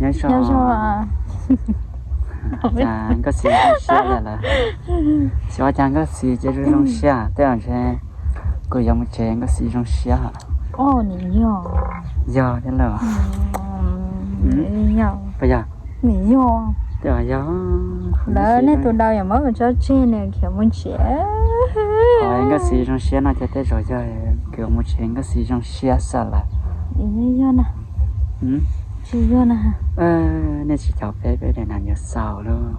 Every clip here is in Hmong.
Nyob zoo. Cas Nkauj Xis zoo siab li lawm? Xyov cas Nkauj Xis ces zoo zoo siab, tej zaum ntshe kuv yuav mus tsev Nkauj Xis zoo siab. Yog thiab lawm. Puas yog? Yog. Tej zaum yog. Lawv nej tus daus yuav muab kuv tso tseg nws khiav mus tsev. Nkauj Xis zoo siab no ces tej zaum yog kuv yuav mus tsev Nkauj Xis zoo siab xwb lawm. Yog na. Tsis yog na. Nej tsis caum peb, peb daim nas yuav xaus lauj.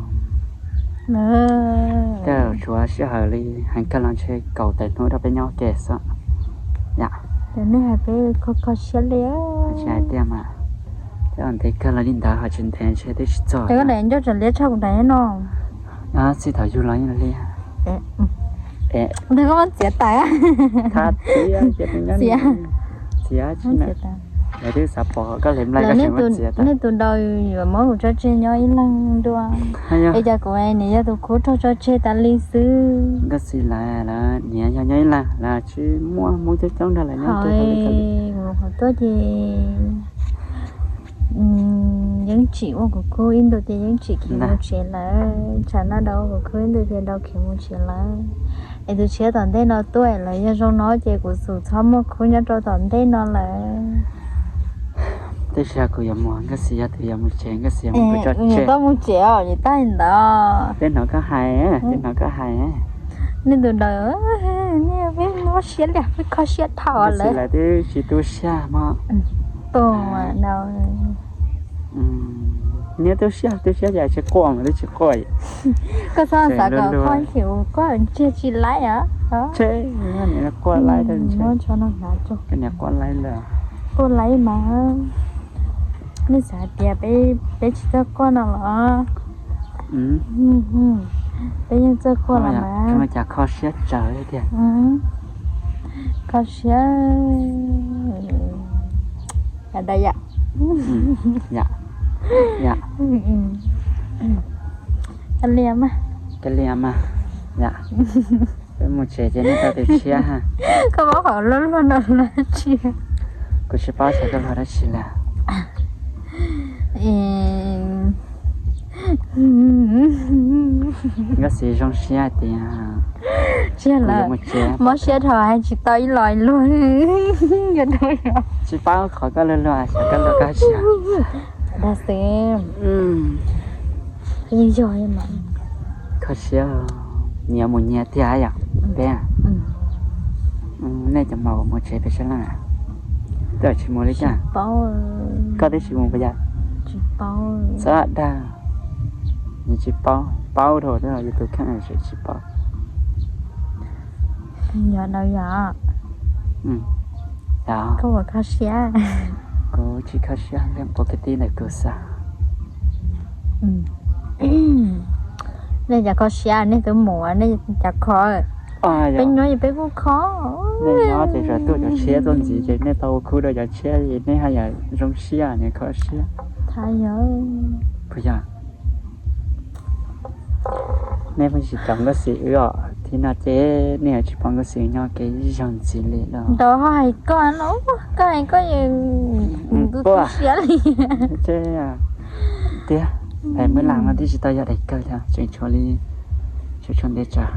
Tej zaum tshuav sij hawm li heev kawg los ntshe kaum tawm hnub rau peb nyob ke xwb. Yam, nej hais peb kho kho siab li. Tsis hais tiag mas, tej zaum ntev kawg los li ntawd ho tsis ntev ntshe twb tsis txog. Cov koj daim ncauj tsav liab tshaj kuv daim no. Txij thaum yug los yeej li. Ntawd koj muab txiav tas. Txiav, txiav, txiav tsis na. Lawv twb xav pom koj hle nplaig koj tseem muab txiav tas. Nej tus daus yuav muab kuv tso tseg nyob ib leeg dua. Es cas kuv niam yog tus khub raug tso tseg tas li xwb. Nkauj Xis lawv, lawv niam yog nyob ib leeg, lawv tsis muaj hmoob coob coob nrog lawv nyob. Kuv qhov tuaj ces yeej tsim ua kuv khub ib ntus ces yeej tsim khiav mus tsev lawm, tsam no daus ua kuv khub ib ntus ces daus khiav mus tsev lawm. Es tus tshiab tom ntej no tuaj lawm, yog zoo no ces kuv xum txhob muaj khub nyob rau tom ntej no lawm. Tab sis yog kuv yuav mus, Nkauj Xis yog tus yuav mus tsev, Nkauj Xis yuav mus tso tseg. Koj mus tsev os, yus tab li ntawd. Peb hnov koj hais, peb hnov koj hais. Nej tus daus, nej peb mob siab li, peb kho siab dhau lawm. Nkauj Xis lawv twb tsis tu siab mog. Tus daus, neb tu siab, tu siab cas tsis quaj mas twb tsis quaj. Koj txhob xav kom koj xyum koj ntsiag tsis laib os. Tshe, niam quaj laib, niam quaj laib lawm. Quaj laib mas. Nej xav tias peb tsis txawj quaj no los? Peb yeej txawj quaj los mas. Cas kho siab tsawv tiag. Kho siab. Yam dab yam. Yam, yam. Kav liam mas. Kav liam mas. Yam. Peb mus tsev ces nej tau tus tshiab ha. Koj paub qhov luag luag no dab tsi? Kuv tsis paub xyov koj luag dab tsi lawm. Nkauj Xis zoo siab tias, tsiag lawm, mob siab dhau hais tsis tau ib los ib luag. Tsis paub qhov koj luag luag, xyov koj luag koj tsis. Dag xwb. Yeej yog mas. Kho siab, nyias mus nyias tiag yom. Peb, nej cov maum mus tsev peb sab laj, koj tsis mus li cas? Koj twb tsis mus puas yog? Txhob dag, nws tsis paub, paub dhau yus tus kheej tsis paub. Yog daus yom. Koj puas kho siab? Kuv tsis kho siab, neb puas kwv tij ntawm kuv xwb. Nej cov kho siab nej twb mus, nej cov kho, peb nyob ces peb kuj kho. Nej nyob ces tsam tuaj cov tshiab tuaj ntxiv ces nej tau ua khub rau cov tshiab es nej haj yam zoo siab, nej kho siab. Puas yog? Nej pheej tsis caum Nkauj Xis wb os, thib no ces nej yuav tsis pom Nkauj Xis nyob kev ib zaug ntxiv li los. Ntawd ho hais koj no, koj hais koj, kuv tu siab li. Tiag, hais Npab Las no twb tsis tau yog daim kawg, tseem tshuav li, tseem tshuav ntev tsawv.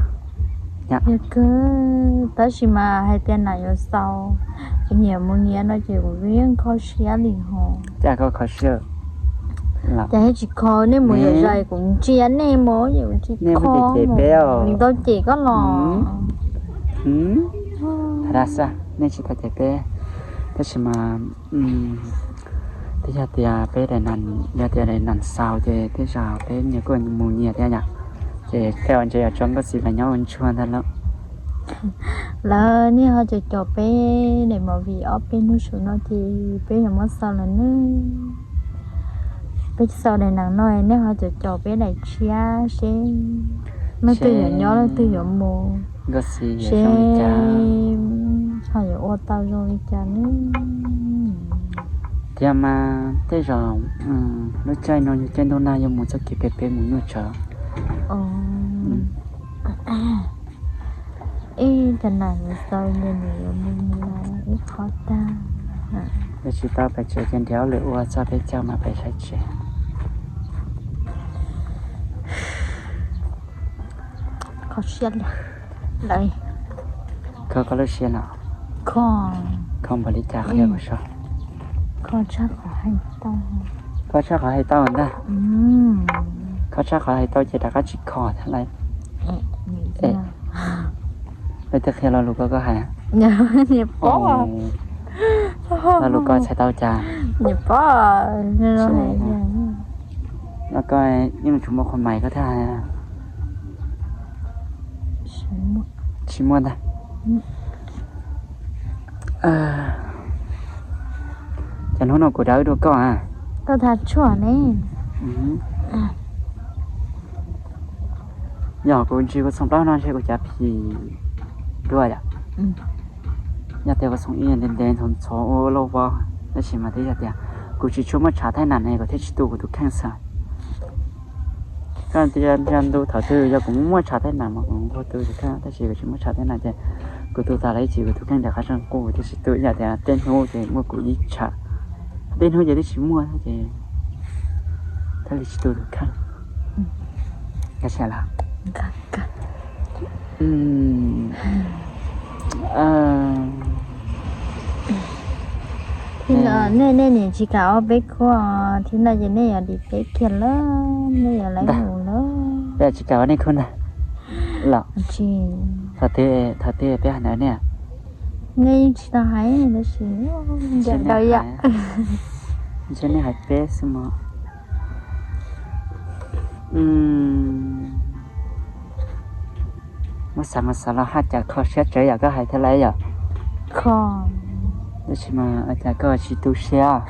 Yog kawg, tab sis mas hais tias nam yuav xaus, nyias mus nyias no ces kuv yeej kho siab li hos. Cas koj kho siab? Ces tsis kho, nej mus yam zais kuv ntsia nej mus, nej tsis kho, ntau cem koj los. Thaum dab xab nej tsis tau cem peb, tab sis mas twb yog tias peb daim nas, yog tias daim nas xaus ces tej zaum peb nyias kuj mus nyias thiab yom. Ces tej zaum ntshe yuav tso Nkauj Xis los nyob ua ntsuag ntag lauj. Lawv nej ho caum caum peb daim movie ob peb hnub saum no ces peb yuav muab xaus lawm nawb. Peb xaus daim nas no nej ho caum caum peb daim tshiab seb leej twg yuav nyob leej twg yuav mus, seb ho yuav ua tau zoo li cas nawb. Thiab mas tej zaum lub caij no yog caij ntuj nag yuav mus txoj kev pem peb mus nyuaj tsawv. Ib cov nas yuav xaus ces nws yuav mus mus ib qho tag. Yog tsis tau pem tsev ces nrhiav hauj lwm ua txog peb caug mas pem saib tsev. Kho siab li. Kho koj lub siab no. Kho npaum li cas qhia kuv saib. Kho tshaj qhov hais tau ntag. Kho tshaj qhov hais tau ces rov qab tsis kho thiab lauj. Peb twb qhia lo lus ko koj hais. Lo lus ko txhais tau cas? Los koj yeej tsis muaj qhov mais koj thiaj hais. Tsis muaj ntag. Ces hnub no kuv dawb dua koj a. Koj thav tshuaj ne. Yog kuv ntsis kuv xoo plaub no ntshe kuv cav phim dua yom. Yog tias kuv xoo ib ntev ntev ntxhov ntxhov ua lauj vau, tab sis mas twb yog tias kuv tsis tshua muaj tshav thaij nam ne kuv thiaj tsis tu kuv tus kheej xwb. Koj ntsia ntu thaum twg yog kuv muaj tshav thaij nam mas kuv nquag tu tus kheej, tab sis kuv tsis muaj tshav thaij nam ces kuv tu tas lawm ib chim kuv tus kheej rov qab zoo qub kuv thiaj tsis tu, ib yam tias tej hnub ces muaj kuv ib tshav, tej hnub ces twb tsis muaj ces thiaj li tsis tu tus kheej. Koj saib lawm. Thib no nej, nej niam tsis kam ua peb khub, thib no ces nej yuav dim peb kiag lawm, nej yuav lawv mus lawm. Peb tsis kam ua nej khub ntag los? Thaum twg, thaum twg peb hais ntawd ne? Nej yeej tsis tau hais tab sis ntshe nej hais peb xwb mog. Muab xav mus xav los haj cas kho siab tsawv yam koj hais thiab lauj yom. Kho, tab sis mas ua cas koj tsis tu siab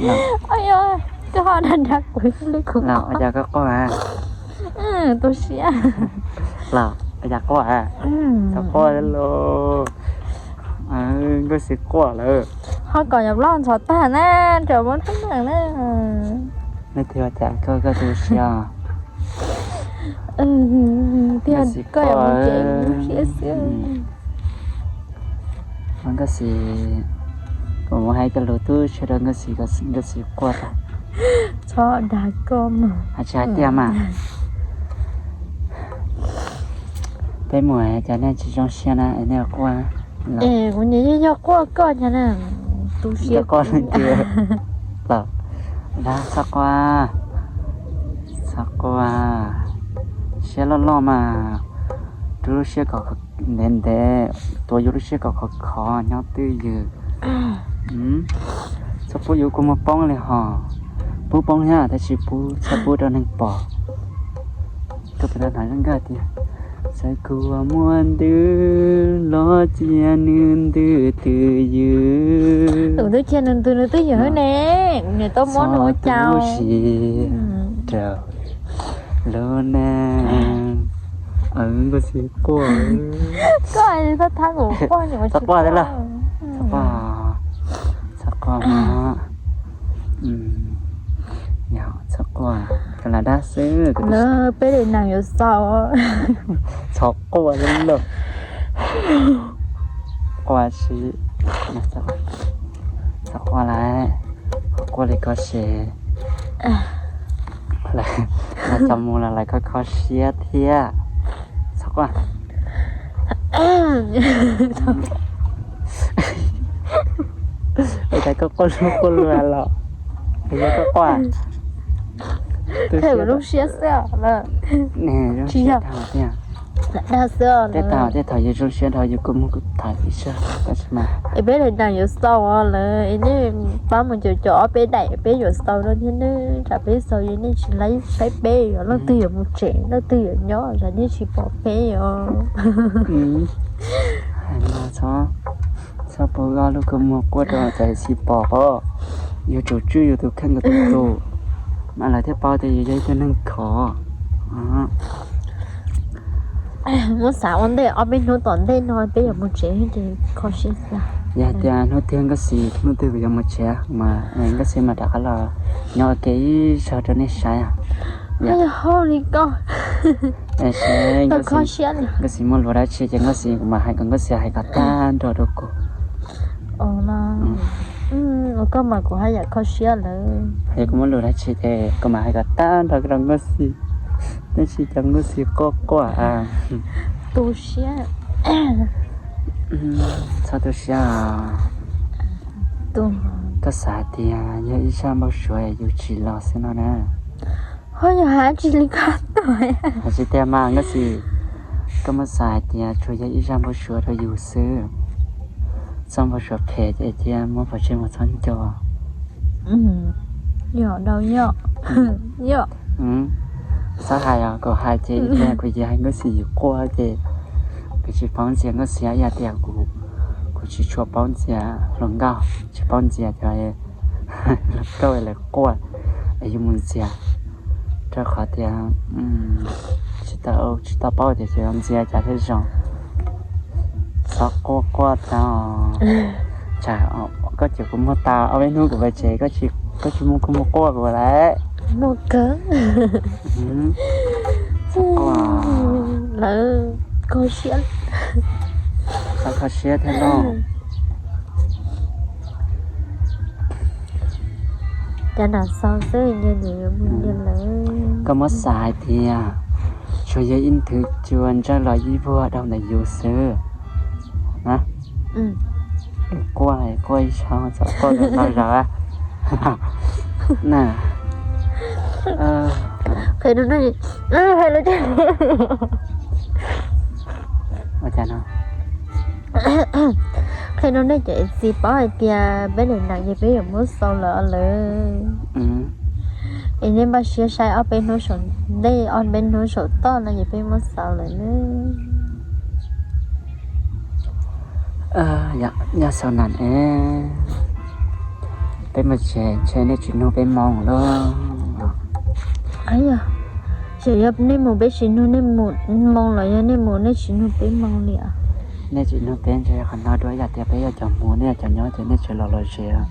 los? Los ua cas koj quaj? Tu siab. Los ua cas quaj? Txhob quaj los. Nkauj Xis quaj lawm. Ho kom yog loj ntxhov tag na, tseem muab tub neeg na. Leej twg ua cas koj, koj tu siab? Tiag, koj yuav mus tsev lub siab xwb. Nkauj Xis, kuv mus hais cov lus tu siab rau Nkauj Xis, Nkauj Xis quaj tag. Txhob dag koj mas. Hais tsis hais tiag mas. Peb mus cas nej tsis zoo siab na es nej quaj. Es kuv nim yog quaj koj cas na. Tu siab quaj leej twg los? Dag txhob quaj, txhob quaj. Siab loj loj mas, rub lub siab kom ntev ntev, tuav yus lub siab kom khov khov nyob twj ywm. Txhob pub yus kua muag poob li hos. Pub poob thiab tab sis pub txhob pub rau neeg pom. Koj puas tau hnov nkaj tias, txawm kua muag ntws los cia nws ntws twj ywm. Tus twb cia nws ntws nws twj ywm ne, niam tau muab nws ua cas. Tub si rau lub neej. Nkauj Xis quaj. Koj txhob thab kuv quaj, txhob quaj thiab los. Txhob quaj, txhob quaj mog. Yog txhob quaj, koj lam dab xwb. Peb daim neeg yuav xaus. Txhob quaj li lawm. Quaj si, txhob quaj lawm, quaj li koj se. Lawv cov mus los lawv kho kho siab thiab. Txhob quaj. Ua cas koj quaj lub quaj lua los? Ua cas koj quaj? Tej lub siab xwb. Tsis yog. Tej thaum, tej thaum yus zoo siab dhau yus kuj muab kuv tham ib sab tab sis mas. Es peb daim neeg yuav xaus lawm, nej pab mus caum caum ob peb daim peb yuav xaus rau thiab nawb, tsam peb xaus yus nej tsis laib saib peb os, leej twg yuav mus tsev leej twg yuav nyob tsam nej tsis pom peb os. Hais no txhob, txhob pub ob lub kua muag quaj rau tsam tsis pom os. Yuav tsum tswj yus tus kheej kom tus tus, mas lawv thiaj paub tias yus yog ib tug neeg khov. Muab xav ua ntej ob peb hnub tom ntej no peb yuav mus tsev ces kho siab xwb. Yog tias hnub twg Nkauj Xis, hnub twg kuv yuav mus tsev mas Nkauj Xis mam rov qab los nyob ua ke ib zaug rau nej saib. Yog li koj, Nkauj Xis muaj lus dab tsi ces Nkauj Xis kuv mam hais kom Nkauj Xis hais kom tag nrho rau kuv. Ua koj mas kuv haj yam kho siab lawm. Yog kuv muaj lus dab tsi ces kuv mam hais kom tag nrho rau Nkauj Xis, tab sis cov Nkauj Xis quaj quaj. Tu siab. Txhob tu siab. Koj xav hais tias yog ib zaj npau suav yus tsis los xwb no na? Ho yog hais tsis li ko tuaj. Hais tsis tiag mas Nkauj Xis, koj muab xav hais tias tsuas yog ib zaj npau suav rau yus xwb. Txoj npau suav phem ces cia muab pov tseg mus txhob nco. Yog dau yog. Yog. Txhob hais os, kuv hais ces ib pliag kuv cia hais Nkauj Xis yus quaj ces kuv tsis paub ntxias Nkauj Xis ib yam tias kuv, kuv tsis tshua paub ntxias hluas nkauj, tsis paub ntxias cov hluas nkauj lawv quaj es yus mus ntxias, rau qhov tias tsis tau, tsis tau paub tias xyov yuav ntxias cas thiaj zoo. Txhob quaj quaj tag. Tsam koj cem kuv muag tas ob peb hnub kuv pais tsev, koj tsis muag kuj muag quaj kuv lawm. Muag kawg. Txhob quaj. Lawv kho siab. Txhob kho siab thiab lauj. Cas nam xaus xwb nyias nyias yuav mus nyias lawm. Koj muab xav hais tias tsuas yog ib nthwv cua ntsawj los ib vuag rau ntawm yus xwb na. Quaj quaj ib tsho txhob quaj no zaum na. Qhia rau nej, ua cas no? Qhia rau nej cov txiv paub hais tias peb niam nees ces peb yuav muab xaus lawm lawm. Es nej npaj siab saib ob peb hnub saum, nej ob peb hnub saum toj no ces peb muab xaus lawm na. Yog xaus nam es peb mus tsev ntshe nej tsis nug peb moo lawm. Yog, tseem yog nej mus peb tsis nug nej moo los yog nej mus nej tsis nug peb moo li os? Nej tsis nug peb ntshe qhov no dua yam tias peb yog cov mus nej yog cov nyob ces nej tseem los los tsev.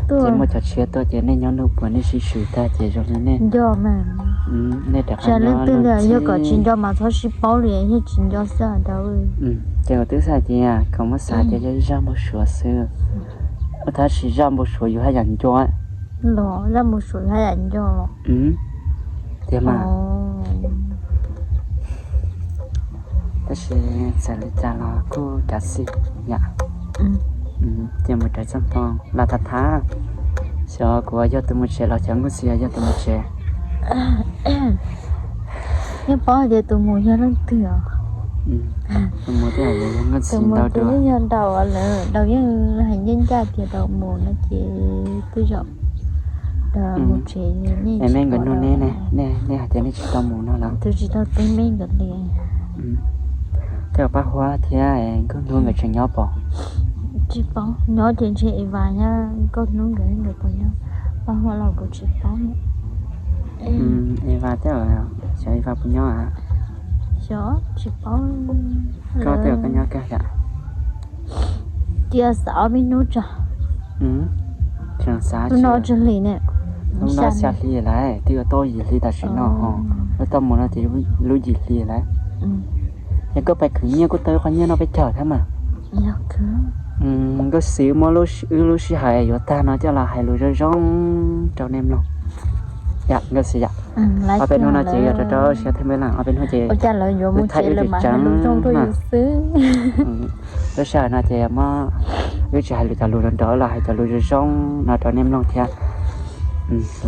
Ces muaj cov tshiab tuaj ces nej nyob nug puas nej sib swm tag ces zoo li nej nco mas. Nej rov qab leej twg li yog kom tsis nco mas txhob sib paub li, yog tsis nco xwb os. Ces kuv twb xav tias kom muab xav tias yog ib zaj npau suav xwb, tab sis zaj npau suav yus haj yam nco. Los zaj npau suav yus haj yam nco los? Tiag mas. Tab sis txawm li cas los kuj kav xij yom. Ces mus raws txoj hmoo los tham tham, xyov kuv yog tus mus tsev los xyov Nkauj Xis yog tus mus tsev. Yeej paub hais tias tus mus yog leej twg os. Tus mus twb hais tias yog Nkauj Xis ntau dua. Yog Daus lawm, Daus yeej hais ncaj ncaj tias Daus mus no ces twb zaum Daus mus tsev. Es me nkawd nug nej, nej hais tias nej tsis tau mus no los? Twb tsis tau teb me nkawd li. Tej zaum Paj Huab thiab Nkauj Hnub nkawd tseem nyob pom? Tsis paub, nyob ces ntshe Eva nyob, Nkauj Hnub nkawd nkawd puas nyob, Paj Huab los kuv tsis paub. Eva tej zaum, xyov Eva puas nyob a? Xyov tsis paub. Koj tej zaum koj nyob kawg yom? Cia xav ob peb hnub tso. Tseem xav hnub no tsawg hli ne? Hnub no xya hli lawm, twb yuav tau yim hli tam sim no ho. Lub toj mus no ces lub yim hli lawm. Yog koj pais khwv nyiaj kuj tau ib qho nyiaj noj peb caug thiab mas. Nkauj Xis muab wb lub sij hawm yuav tag no coj los hais lus zoo zoo rau nej mloog. Yom Nkauj Xis yom. Ob peb hnub no ces yog rau rau siab thawj peb leeg, ob peb hnub ces wb thaij wb tseem tseev xwb. Lub sij hawm no ces muab wb tsis hais lus cov lus nrov nrov los hais cov lus zoo zoo no rau nej mloog thiab.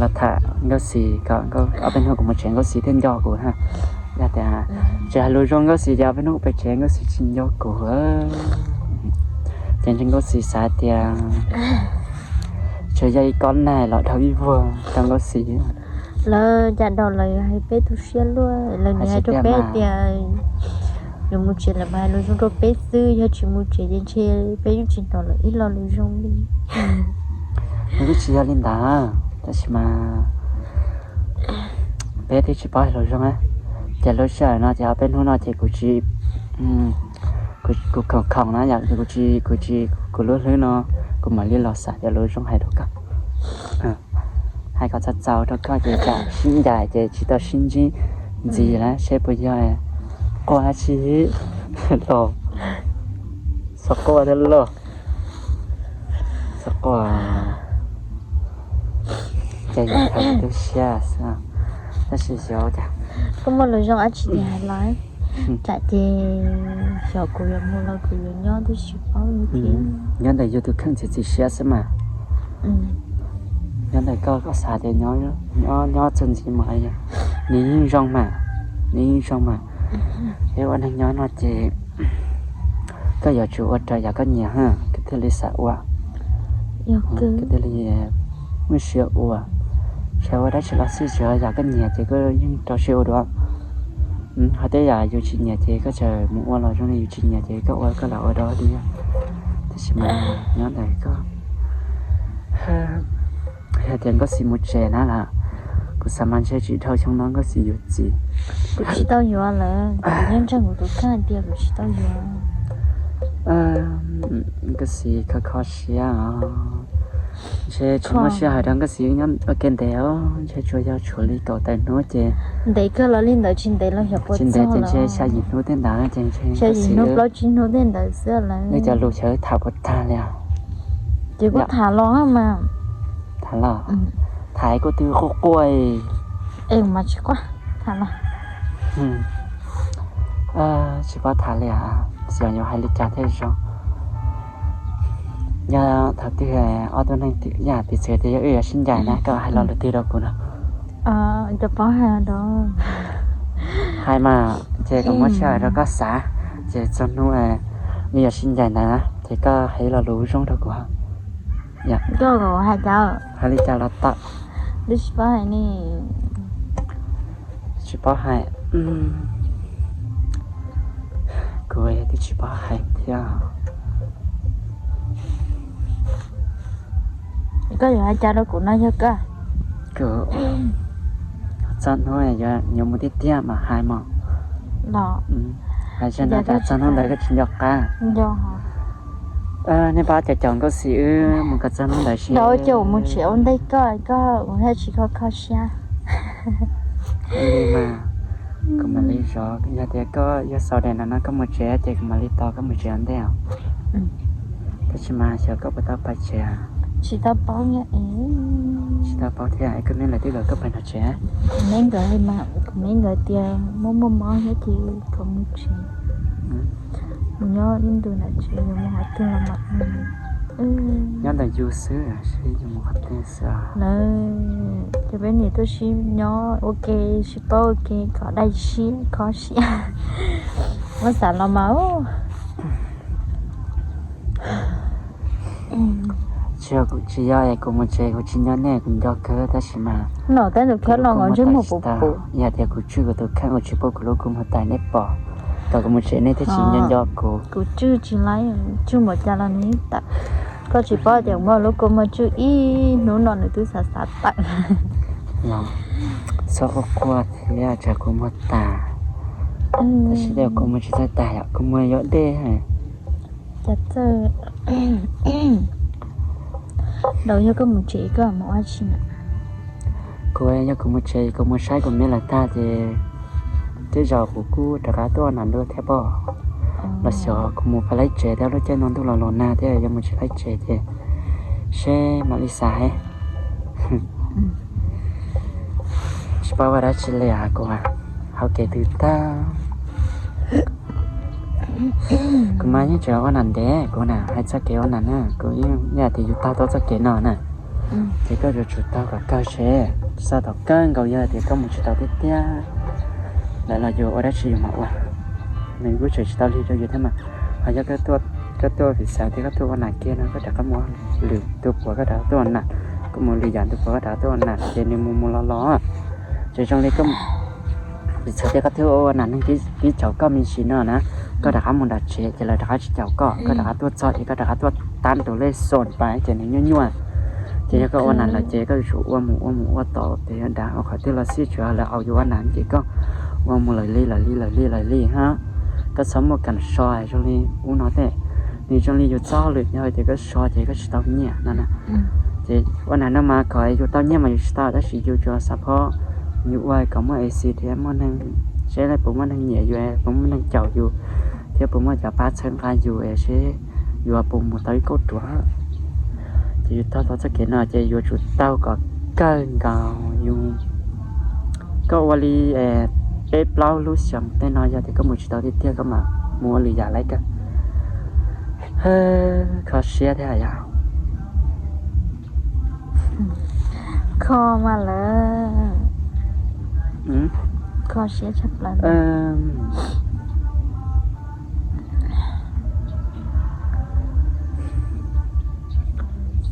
Los tham Nkauj Xis kom ob peb hnub kuv mus tsev Nkauj Xis thiaj nco kuv na. Yog tias tsis hais lus zoo Nkauj Xis ces ob peb hnub kuv pais tsev Nkauj Xis tsis nco kuv. Ces ntshe Nkauj Xis xav tias tsuas yog ib kob nag los dhau ib vuag rau Nkauj Xis. Lawv cas Daus lawv hais peb tu siab luaj, lawv nim hais rau peb tias yuav mus tsev lawm mas hais lus zoo rau peb xwb, yog tsis mus tsev ces ntshe peb yeej tsis hnov lawv ib lo lus zoo li. Nws kuj tsis yog li ntawd tab sis mas peb twb tsis paub hais lus zoo. Ces lub sij hawm no ces ob peb hnub no ces kuv tsis, kuv khoom khoom na yom, kuv tsis, kuv tsis, kuv lub hlwb no kuv mam li los xav cov lus zoo hais rau koj. Hais kom txaus txaus rau koj ces tsam sib ncaim ces tsis tau sib ntsib ntxiv lawm seb puas yog quaj dab tsi los. Txhob quaj thiab los. Txhob quaj, ces yus tham tu siab xwb, tab sis xyov cas. Koj muaj lus zoo dab tsi ces hais los, tsam ces xyov kuv yuav mus los kuv yuav nyob twb tsis paub li thiab. Nyob ntawm yus tus kheej txiav txim siab xwb mas. Nyob ntawm koj, koj xav tias nyob, nyob txog ntxiv mas nws yeej zoo mas, nws yeej zoo mas. Peb ua neeg nyob no ces koj yuav tsum ua raws yam koj nyiam, koj thiaj li xav ua, koj thiaj li muaj siab ua. Txawm ua dab tsi los xij, tsuav yam koj nyiam ces koj yeej rau siab ua dua. Ho tej yam yus tsis nyiam ces koj txawm mus ua los zoo li yus tsis nyiam ces koj ua koj lam ua dua li. Tab sis mas nyob ntawm koj, yog tias Nkauj Xis mus tsev na las, kuv xav mas ntshe tsis dhau xyoo no Nkauj Xis yuav txiv. Kuv tsis tau yuav lawm, kuv yeej ntseeg kuv tus kheej hais tias kuv tsis tau yuav. Nkauj Xis kho kho siab os. Ntshe tsis muaj sij hawm rau Nkauj Xis nyob ua ke ntev os, ntshe tsuas yog tshuav li kaum tawm hnub ces. Ntev kawg los li ntawd tsis ntev los xyov puas tsis ntev txog ces ntshe los xya yim hnub tej ntawd ces ntshe xya yim hnub plaub tsib hnub tej ntawd xwb lawm. Nej cov lus xyov tham puas tag li os. Ces kuj tham los mas. Tham los? Tham kuj twb quaj quaj. Es mas tsis quaj, tham los. Tsis paub tham li os, xyov yuav hais li cas thiaj zoo. Yog thaum twg ob tug neeg yam piv txwv tias yog wb yuav sib ncaim na, koj hais lo lus twg rau kuv no? Hais mas, ces kuv muab sij hawm rau koj xav, ces txog hnub wb yuav sib ncaim ntawd na ces koj hais lo lus zoo rau kuv. Hais li cas los tau. Tsis paub hais. Kuv twb tsis paub hais thiab. Koj yuav hais cas rau kuv no yog koj? Kuv txog hnub yuav mus tiag tiag mas hais mog. Hais tsis nco qab, txog hnub ntawd koj tsis nco qab. Nej pab cov caum Nkauj Xis wb mus kom txog hnub ntawd seb. Ua cas mus tsev ua ntej koj, koj ua thiaj tsis kho kho siab. Li mas, kuv mam li zov, yog tias koj yuav xaus daim no no koj mus tsev ces kuv mam li tos koj mus tsev ua ntej os. Tab sis mas xyov koj puas tau pais tsev. Tsis tau paub thiab, koj me lawv twb kom koj pais nrog tsev. Kuv me nkawd li mas, kuv me nkawd tias muaj muaj mob thiab ces kom mus tsev. Mus nyob ib ntus nram tsev yuav mus qhov twg los mas. Nyob ntawm yus xwb, seb yuav mus qhov twg xwb. Lawv, ces peb niam tuaj sib nyob ua ke, sib paub ua ke kom dai siab kho siab. Muab xav los mas. Tsis yog es kuv mus tsev kuv tsis nco nej, kuv nco kawg tab sis mas. Los tab tus kheej no ntsej muag puv puv. Yog tias kuv tswj kuv tus kheej, kuv tsis pub kuv lub kua muag tas nej pom, kom kuv mus tsev nej thiaj tsis nco nco kuv. Kuv tswj tsis laib, tswj npaum cas los nws yeej tawm. Koj tsis paub tias kuv muab lub kua muag tswj ib hnub no nws twb xav xav tawm. Txhob quaj quaj thiab, tsam kua muag tas. Tab sis tej kua muag tsis txawj tas yom, kua muag yuav dej. Cas txawj. Daus, yog koj mus tsev koj mus ua tsi na? Kuv yog kuv mus tsev kuv mus saib kuv me lawv tag ces tej zaum kuv kuj rov qab tuaj ua nas dua thiab pob. Los xyov kuv mus pais laib tsev thiab lub caij no ntuj los los nag thiab yuav mus tsis laib tsev ces seb mam li xav. Tsis paub ua dab tsi li kuv, hauv kev twb tag. Kuv mas yeej tseem ua nas ntev, kuv na hais txog kev ua nas na, kuv yeej yam tias yus taug tau txoj kev no na, ces koj yuav tsum taug kom kawg seb, txog thaum kawg nkaus yog tias koj mus tsis tau tiag tiag lawm los yus ua dab tsi yus mam ua, nws kuj tseem tsis tau lig rau yus thiab mas. Ho yog koj tuaj vim xav tias koj tuaj ua nas kiag no koj rov qab mus lwm tus puav koj rov qab tuaj ua nas, koj mus lwm yam tus puav koj rov qab tuaj ua nas ces nws mus mus los los. Ces zoo li koj, vim txhais tias koj twb ua nas neeg twb caum koj me ntsis no na, koj rov qab mus nram tsev ces lawv rov qab tsis caum koj, koj rov qab tuaj txog ces koj rov qab tuaj tab tus lej xos pais ces nws nyuaj nyuaj. Ces yog koj ua nas lawm ces koj yuav tsum ua mus ua mus ua tod ces yog dav ua qhov twg los xij tsuav lawv au yus ua nas ces koj ua mus lawm li lawm li lawm li lawm li hab. Koj txhob muaj kam so zoo li ub no tej, nws zoo li yus txoj hauj lwm yog tias koj so ces koj tsis tau nyiaj no na. Ces ua nas no mas kom yus tau nyiaj mas yus tsis tau tab sis yus tsuas xav phob, yus ua kom muaj esi thiab muaj neeg, seb puas muaj neeg nyiam yus, puas muaj neeg caum yus, thiab puas muaj cov pab txhawb nqa yus es seb yus puas mus tau ib kauj ruam. Yus taug tau txoj kev no ces yuav tsum taug kom kawg nkaus yus. Koj ua li peb plaub lub xyoo tej no yog tias koj mus tsis tau tiag tiag koj mam mus ua lwm yam lawm kawg. Kho siab thiab yom. Kho mas lawm. Kho siab tshaj plaws.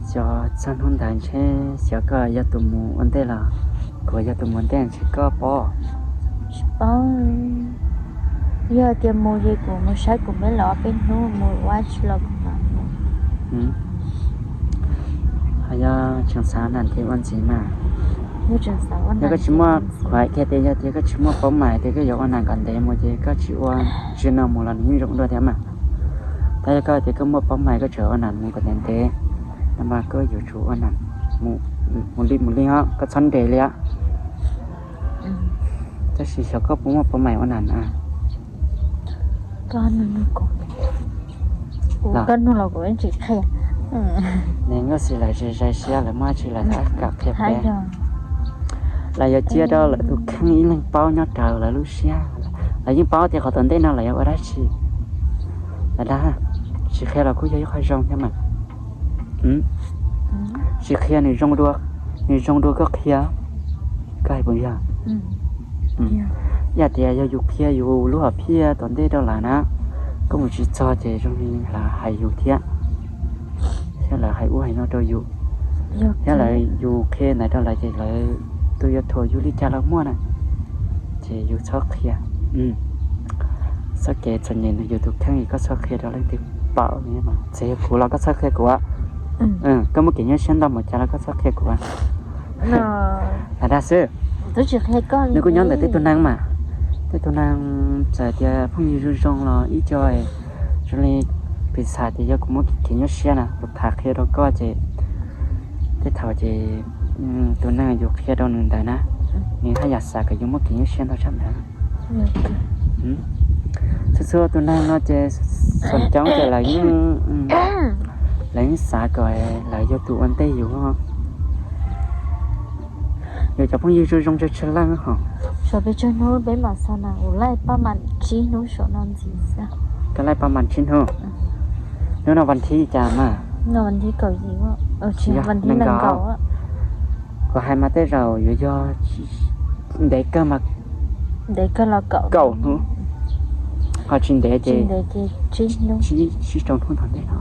Xyov txog hnub ntawd ntshe xyov koj yog tus mus ua ntej los kuv yog tus mus ua ntej ntshe koj paub. Tsis paub. Yog tias mus ces kuv mus saib kuv me los peb hnub mus ua tsis los kuv mam mus. Ho yog tseem xav nam ces ua ntxiv mas. Yog koj tsis muaj, kuv hais kiag tias yog tias koj tsis muaj paub mais tias koj yuav ua nam kom ntev mus ces koj tsis ua, tsis no mus los nws yeej zoo dua thiab mas. Tab yog koj tias koj muaj paub mais koj tseem ua nam mus kom ntev ntev no mas koj yuav tsum ua nam mus li mus li os, koj txhob nres li os. Tab sis xyov koj puas muaj paub mais ua nam na. Nws nkauj xis lawm zais siab lawv muaj tsis lawv tab kam qhia peb. Lawv yuav cia rau lawv tus kheej ib leeg paub nyob raws lawv lub siab. Lawv yeej paub tias qhov tom ntej no lawv yuav ua dab tsi. Lawv dag tsis qhia los kuj yog ib qho zoo thiab mas. Tsis qhia nws zoo dua, nws zoo dua koj qhia. Koj hais puas yog? Yog tias yog yus qhia yus lub hom phiaj tom ntej rau lawv na, koj mus tsis txog ces zoo li lawv hais yus thiab, thiab lawv hais ub hais no rau yus, thiab lawv yus qhia ntawd rau lawv ces lawv tus yuav thuam yus li cas los muaj na. Ces yus txhob qhia. Txoj kev txom nyem ntawm yus tus kheej koj txhob qhia rau leej twg paub. Txawm yog kuv los koj txhob qhia kuv. Koj muaj kev nyuaj siab ntau npaum cas los koj txhob qhia kuv. Lam dag xwb. Nws kuj nyob ntawm tej tug neeg mas, tej tug neeg txawm tias phooj ywg zoo zoo los ib co zoo li piv xam tias yog kuv muaj kev nyuaj siab na kuv tham qhia rau koj ces tej thaum ces tus neeg yus qhia rau nws ntawd na, nws haj yam xav kom yus muaj kev nyuaj siab ntau tshaj ntawd. Txhua txhua tus neeg no ces feem coob ces lawv yeej, lawv yeej xav kom lawv yog tus ua ntej yus. Yus cov phooj ywg zoo zoo tsawg tsawg leej hos. Saum peb tsawg hnub peb mam xav na, kuv laij paj mas tsib hnub saum no ntxiv xwb. Koj laij paj mas tsib hnub. Hnub no vas thib cas mas? Vas thib kaum yim, vas thib nees nkaum. Kuv hais mas tej zaum yuav yog ntev kawg mas, ntev kawg los kaum hnub, ho tsis ntev ces tsib rau hnub tom ntej no.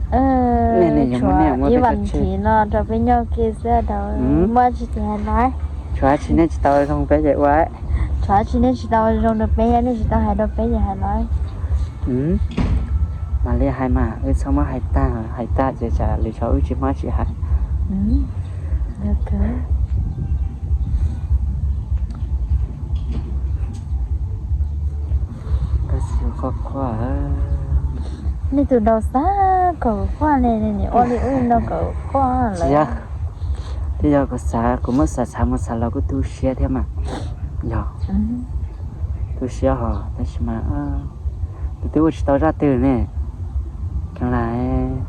Tshuav ib vas thib no rau peb nyob kiag xwb, muaj tsis ces hais no. Tshuav tsis nej tsis tau zoo peb ces ua, tshuav tsis nej tsis tau zoo rau peb, nej tsis tau hais rau peb ces hais no. Mam li hais mas, wb txhob muab hais tag, hais tag ces tsam lwm zaus wb tsis muaj tsis hais. Nej tus daus xav kom kuv quaj ne, ua li ub li no kom kuv quaj lawm. Twb yog kuv xav, kuv muab xav xav mus xav los kuj tu siab thiab mas. Yog tu siab hos tab sis mas tus twb ua tsis tau zaj twg ne. Kheev lam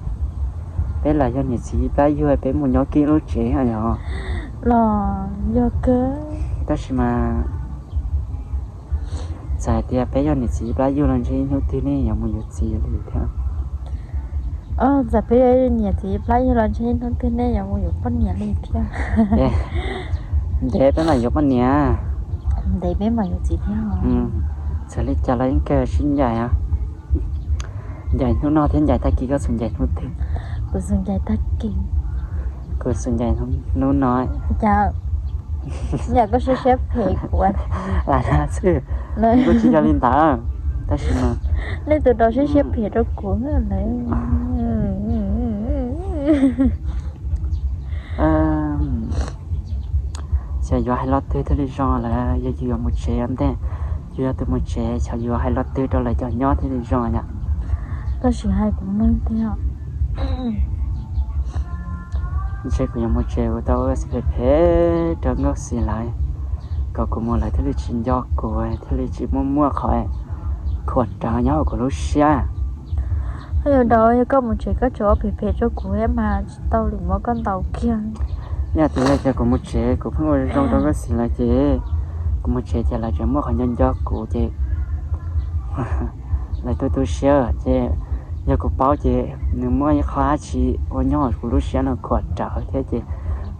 peb los yog niam txiv ib plab yug peb mus nyob kiag lub tsev yog los yog kawg. Tab sis mas txawm hais tias peb yog niam txiv ib plab yug los ntshe ib hnub twg nej yuav mus yuav txiv li thiab. Txawm peb yog niam txiv ib plab yug los ntshe ib hnub twg nej yuav mus yuav poj niam li thiab. Ntev peb mam yuav poj niam. Ntev peb mam yuav txiv thiab. Txawm li cas los yeej kawg sib ncaim. Ncaim hnub no thiab ncaim tag kis, koj xum ncaim hnub twg? Kuv xum ncaim tag kis. Kuv xum ncaim hnub no. Cas yam koj siab siab phem kuv. Lam dag xwb, kuj tsis yog li ntawd, tab sis mas nej tus daus siab siab phem rau kuv lawm. Xyov yuav hais lo twg thiaj li zoo lawm, yog yus yuav mus tsev ua ntej, yus yog tus mus tsev xyov yuav hais lo twg rau lawv cov nyob thiaj li zoo yom. Koj sim hais kuv mloog thiab. Ntshe kuv yuav mus tsev kuv tau ua xwb phem phem rau nkauj xis lawv, kom kuv mus lawv thiaj li tsis nco kuv, thiaj li tsis muaj muaj qhov khuam rawv nyob hauv kuv lub siab. Yog, yog koj mus tsev koj tsuas ua phem phem rau kuv thiab mas tsis tau li, muab koj ntaus kiag. Yog tias yog kuv mus tsev kuv pheej ua zoo rau Nkauj Xis lawv ces kuv mus tsev ces lawv tseem muaj qhov nco nco kuv ces lawv tu tu siab ces yog kuv paub ces nws muaj ib qho dab tsi ua nyob kuv lub siab no khuam rawv thiab ces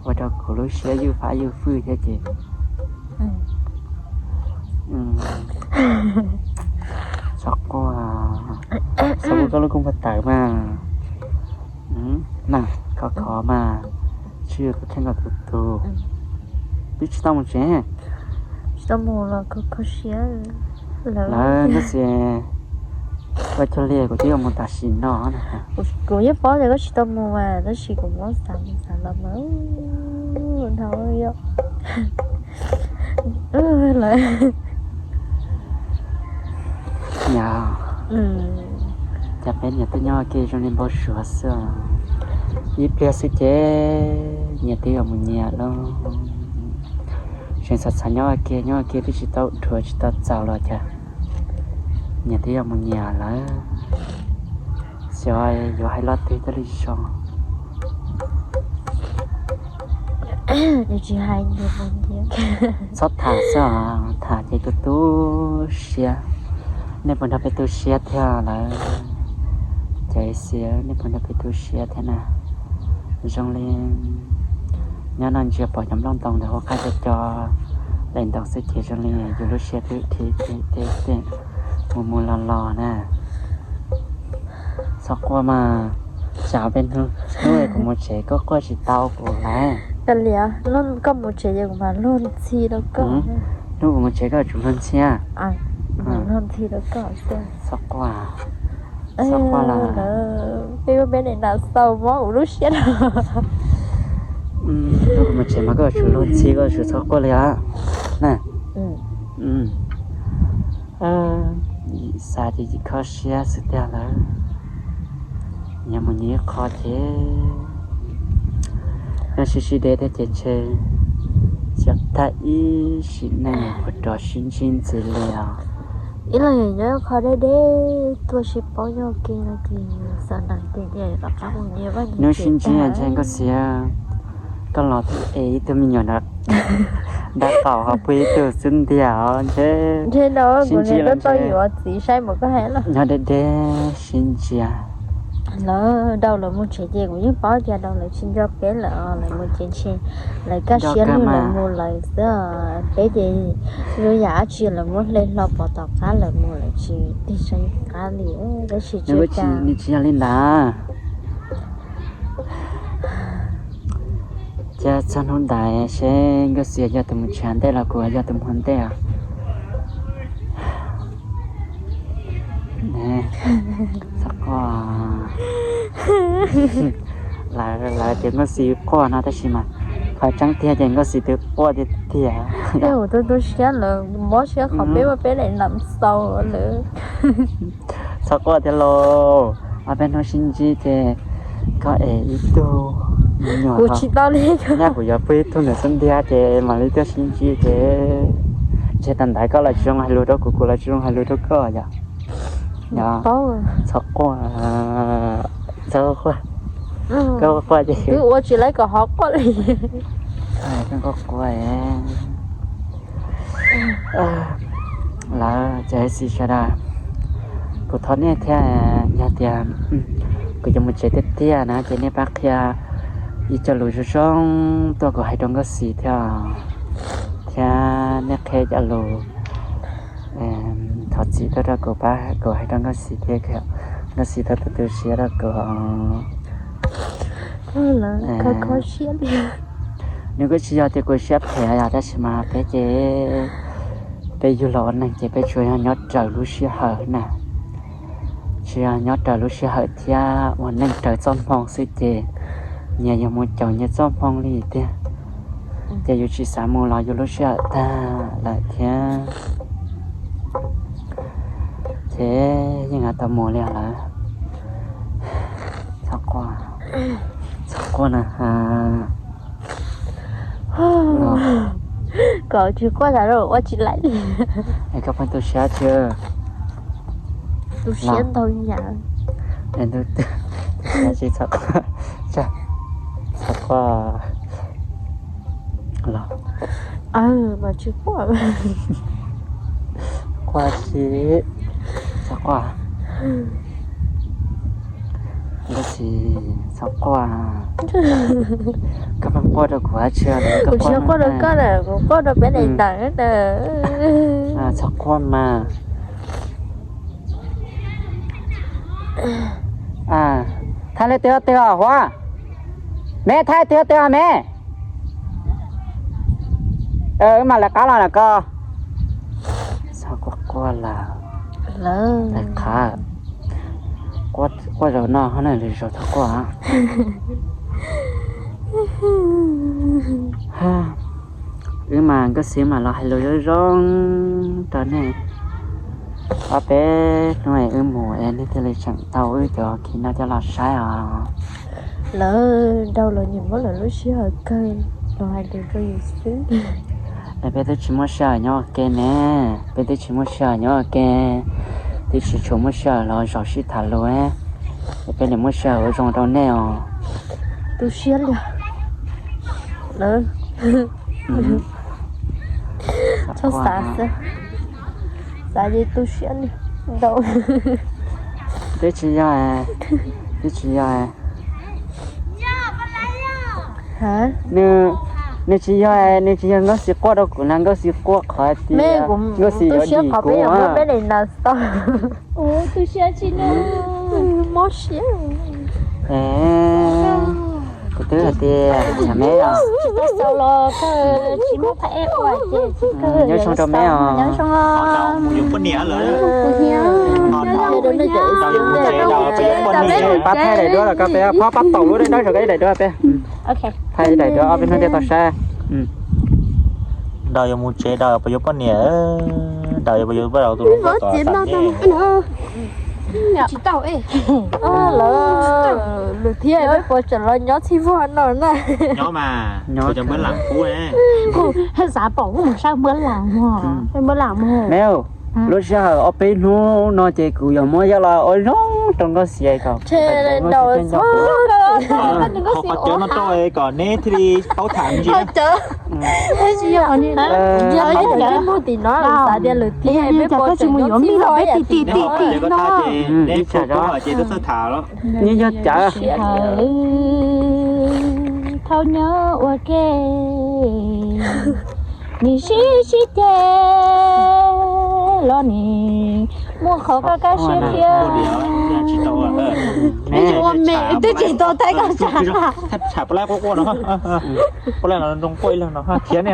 ua rau kuv lub siab ywj fab ywj fwj thiab ces txhob quaj, txhob quaj, koj lub kua muag tawv mas. Khov khov mas, tsis yog kuv kheej nkaus tus tus. Twb tsis tau mus tsev. Tsis tau mus los kho kho siab. Lawv Nkauj Xis ua cuag li kuv twb yuav mus tam sim no. Kuv yeej paub tias koj tsis tau mus mas tab sis kuv muab xav mus xav los mas dhau yom. Lawv, yog cas peb nyias twb nyob ua ke zoo li npau suav xwb os. Ib pliag xwb ces nyias twb yuav mus nyias lawm. Tseem xav xav nyob ua ke nyob ua ke twb tsis tau dhuav tsis tau txaus los cas nyias twb yuav mus nyias lawm. Xyov yuav hais lo twg coj li zoo. Tsis hais nyias mus nyias. Txhob tham xwb os, tham ces tu tu siab. Nej puas nrog peb tu siab thiab lawm? Ces xwb nej puas nrog peb tu siab thiab na? Zoo li nyob no ntsia pom cov nplooj ntoo ntawd hauv qab co co daim ntoo xwb ces zoo li yus lub siab twb dhib dhib dhib mus mus los los na. Txhob quaj mas, tsam peb hnub, hnub kuv mus tsev koj quaj tsis tau kuv lawm. Koj mus tsev ces kuv mam luag ntxhi rau koj. Hnub kuv mus tsev koj tsum luag ntxhi. Luag ntxhi rau koj. Txhob quaj, txhob quaj lawm. Peb ua peb daim ntoo xaus mob kuv lub siab no. Hnub kuv mus tsev mas koj tsum luag ntxhi, koj tsum txhob quaj li os. Xav ces yim kho siab xwb tiag lawm. Nyias mus nyias ib qho ces yog sib sib deb thiab ces ntshe xyov tag ib sim neej puas rov sib ntsib ntxiv li os. Ib leeg nyob qho deb deb tuaj sib paub nyob ua ke no ces xav ntev tiag tiag rov qab mus nyias vaj nyias tsev. Hnub sib ntsib ntshe Nkauj Xis koj los es ib tug me nyuam nrog qaum ho pw ib tug xwb ntiag os ntshe. Ntshe no kuv sib ntsib tau yuav txiv saib mas koj hais los nyob deb deb sib ntsia. Lawv, Daus lawv mus tsev ces kuv yeej paub tias Daus lawv tsis nco peb lawm, lawv mus ces ntshe lawv kaj siab lug lawv mus lawm xwb. Peb ces zoo yam dab tsi lawv muab hle hlo pov tom qab lawv mus lawm tsis tig saib qab li. Tab sis tsis cas, nws tsis yog li ntawd. Cas txog hnub ntawd seb Nkauj Xis yog tus mus tsev ntej los kuv yog tus mus ntej os. Txhob quaj. Lawv tias Nkauj Xis quaj no tab sis mas qhov tseeb tiag ces Nkauj Xis twb quaj tiag tiag. Kuv tu tu siab lawm, mob siab qhov peb ua peb daim ntoo xaus lawm. Txhob quaj thiab lauj, ob peb hnub sib ntsib ces koj es ib tug me nyuam, kuv tsis tau li, nyaj kuv yuav pw ib tug ntawm xub ntiag ces mam li tuaj sib ntsib ces ntshe tas ntawd koj los tsis zoo hais lus rau kuv, kuv los tsis zoo hais lus rau koj yom. Txhob quaj, txhob quaj, koj quaj ces wb ua tsis laib kom ho quaj li. Koj quaj, lawv cov xis sawv daws, kuv thov nej thiab, yog tias kuv yuav mus tsev tiag tiag na ces nej pab qhia ib co lus zoo zoo tuaj kuv hais rau Nkauj Xis thiab, thiab nej qhia cov lus thov txim tuaj rau kuv pab kuv hais rau Nkauj Xis thiab, Nkauj Xis tau tu tu siab rau kuv. Nws kuj tsis yog tias kuv siab phem yom, tab sis mas peb ces peb yug los ua neeg ces peb tsuas yog nyob raws lub sij hawm na. Tsuas yog nyob raws lub sij hawm thiab ua neej raws txoj hmoo xwb ces nyias yuav mus caum nyias txoj hmoo li tiag. Ces yus tsis xav mus los yus lub sij hawm tag lawm thiab. Ces yeej tau mus li lawm. Txhob quaj, txhob quaj na. Kom tsis quaj tas ua tsis laib li. Es koj pheej tu siab tsis? Tu siab ntau yam. Ntuj twg tsis txhob quaj, txhob quaj los. Mas tsis quaj. Quaj tsis txhob quaj. Nkauj Xis txhob quaj. Koj pheej quaj rau kuv dab tsi? Kuv tsis quaj rau koj na, kuv quaj rau peb daim ntawv na. Txhob quaj mas. Thaij leej twg ob teg os Huab? Me thaij leej twg ob teg os me? Wb mam lawv qab los na koj. Txhob quaj quaj lawm. Lawv qab. Quaj zaum no ho na, lwm zaus txhob quaj. Wb mas Nkauj Xis mas los hais lus zoo zoo rau nej. Ob peb hnub wb mus es nej thiaj li tseem tau wb cov khiv no coj los saib os. Lawv daug los nyiam muab lawv lub sij hawm kawg los hais lus rau yus xwb. Es peb twb tsis muaj sij hawm nyob ua ke ne, peb twb tsis muaj sij hawm nyob ua ke, twb tsis tshua muaj sij hawm los zaum sib tham lus, es peb li muaj sij hawm ua zoo rau nej os. Tu siab li lawv. Txhob xav xwb, xav ces tu siab li ntau. Twb tsis yog, twb tsis yog. Nws, nws tsis yog, nws tsis yog Nkauj Xis quaj rau kuv na, Nkauj Xis quaj qhov tias Nkauj Xis yuav dim kuv. Mob siab. Kuv twb hais tias tsam me os. Nyob zoo rau me os. Pab thaij daim duab los koj peb, phob pab taus lub daim duab saum koj ib daim duab peb. Thaij daim duab ob peb hnub thiaj tau saib. Daus yuav mus tsev, Daus yuav pab yuav poj niam, Daus yuav pab yuav poj niam tus hluas nkauj tom xav ne. Tsis tau, lawv lwm thiab peb puas tseem los nyob txhij vog no na? Nyob mas, nyob cov Npab Lam pub ne. Kuv xav pom kuv mus saib Npab Lam mog, Npab Lam mog. Me, lub sij hawm ob peb hnub no ces kuv yuav muab coj los ua zoo rau Nkauj Xis kom Nkauj Xis thiaj nco kuv. Qhov cawv no rau kom neb thiaj li paub tham me ntsis. Tim no xav tias lwm tiam peb puas tseem nyob txhij vog ib yam tim no. Neb tsis txhob tham. Neb yog cawv. Thaum nyob ua ke, nim sib sib ceg los nim muaj qhov kaj kaj siab thiab. Twb tsis tau thaij koj tsam. Tham pab lab quaj quaj no, pab lab no zoo quaj ib leeg no thiab ne.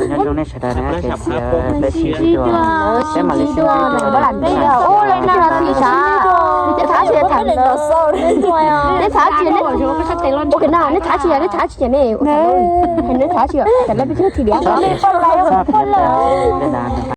Nyob zoo nej sawv daws na, ces peb sib ntsib dua, peb mam li sib ntsib dua. Neb txhob tsis tham, neb txhob tsis, ua ke no, neb txhob tsis, neb txhob tsis ne, neb txhob tsis, tam no peb tsis tham li.